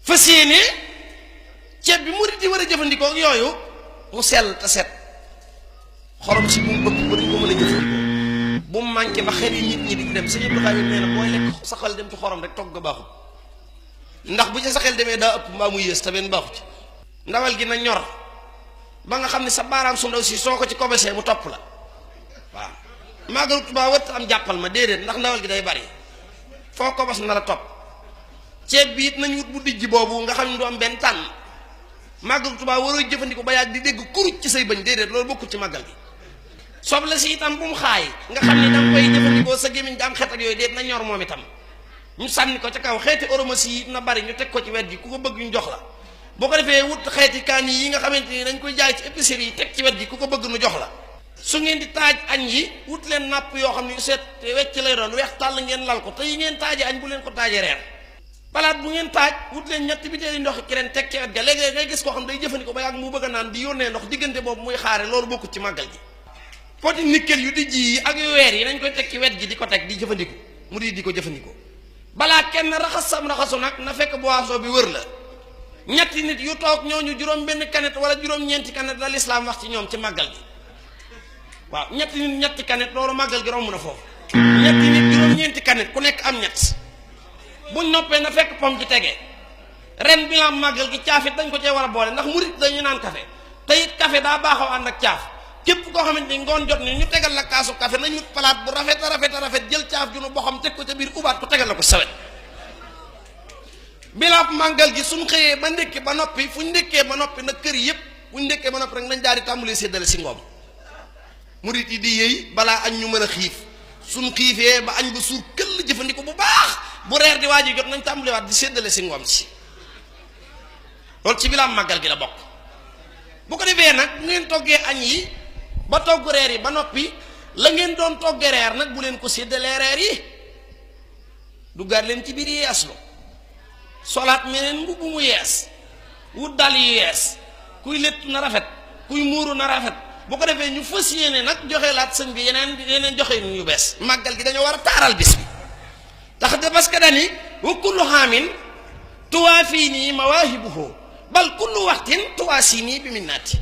fas yéene ceeb bi murit yi war a jëfandikoo ak yooyu mu sell te set xorom si bu mu bëgg ba duñ ko mën a jëfandikoo bu mu manqué ba xel yi nit ñi di dem sëñ Abdou Khadir nee na booy lekk sa xel dem ci xorom rek togg ga baaxut ndax bu ci sa xel demee daa ëpp mbaa mu yées te benn baaxut ci ndawal gi na ñor ba nga xam ne sa baaraam su ndaw si soo ko ci kobesee mu topp la waaw Màggalu Tuubaa wët am jàppal ma déedéet ndax ndawal gi day bari foo kobes na la topp ceeb bi it nañu wut bu dijj boobu nga xam ne du am benn tànn Màggalu Tuubaa waroo jëfandikoo ba yàgg di dégg kuruj ci say bëñ déedéet loolu bokkut ci màggal gi soble si itam bu mu xaay nga xam ne danga koy jëfandikoo sa gémmiñ da am xet ak yooyu déet na ñor moom itam ñu sànni ko ca kaw xeeti oromasi yi na bari ñu teg ko ci wet gi ku ko bëgg ñu jox la boo ko defee wut xeeti kaani yi nga xamante ni dañ koy jaay ci épicerie yi teg ci wet gi ku ko bëgg nu jox la su ngeen di taaj añ yi wut leen napp yoo xam ne yu seet wecc lay doon weex tàll ngeen lal ko te yi ngeen taaje añ bu leen ko taaje reer palaat bu ngeen taaj wut leen ñetti bitéeli ndox keneen teg ci wet ga léegi ngay gis koo xam day jëfandikoo ba yàgg mu bëgg a naan di yónnee ndox diggante boobu muy xaare loolu bokkut ci màggal gi poti nickel yu dijj yi ak yu weer yi nañ koy teg ci wet gi di ko teg di jëfandikoo mu di ko jëfandikoo balaa kenn raxas sam raxasu nag na fekk boisson bi wër la ñetti nit yu toog ñooñu juróom benn kanet wala juróom-ñeenti kanet la lislaam wax ci ñoom ci màggal gi waaw ñetti nit ñetti kanet loolu màggal gi romb na foofu ñetti nit juróom-ñeenti kanet ku nekk am ñett buñ noppee na fekk pom ci tege ren bi la màggal gi caaf it dañ ko cee war a boole ndax murit dañu naan café te it café daa baaxaw ànd ak caaf képp koo xamante ni ngoon jot ni ñu tegal la kaasu café nañu palaat bu rafet a rafet a rafet jël caaf ju nu boxam teg ko ca biir ubaat ko tegal la ko sawet bilaab màggal gi suñ xëyee ba ndékki ba noppi fu ñu ndékkee ba noppi nag kër yëpp fu ñu ndékkee ba noppi rek nañ daal di tàmbalee séddale si ngoom murit yi di yëy balaa añ ñu mën a xiif suñ xiifee ba añ ba suur këll jëfandiko bu baax bu reer di waaji jot nañ tàmbalewaat di séddale si ngoom si loolu ci bilaab màggal gi la bokk bu ko defee nag bu ngeen toggee añ yi ba togg reer yi ba noppi la ngeen doon toggee reer nag bu leen ko séddalee reer yi duggaat leen ci biir yeeslu solaat meneen mbubb mu yees wut dal yu yees kuy létt na rafet kuy muuru na rafet bu ko defee ñu fas yéene nag joxe laat sëñ bi yeneen joxe yu bees màggal gi dañoo war a taaral bis bi tax de parce que dani wa kullu xaamin tuwaa fii nii mawaahibuhu bal kullu waxtin tuwaa sii nii bi minnaati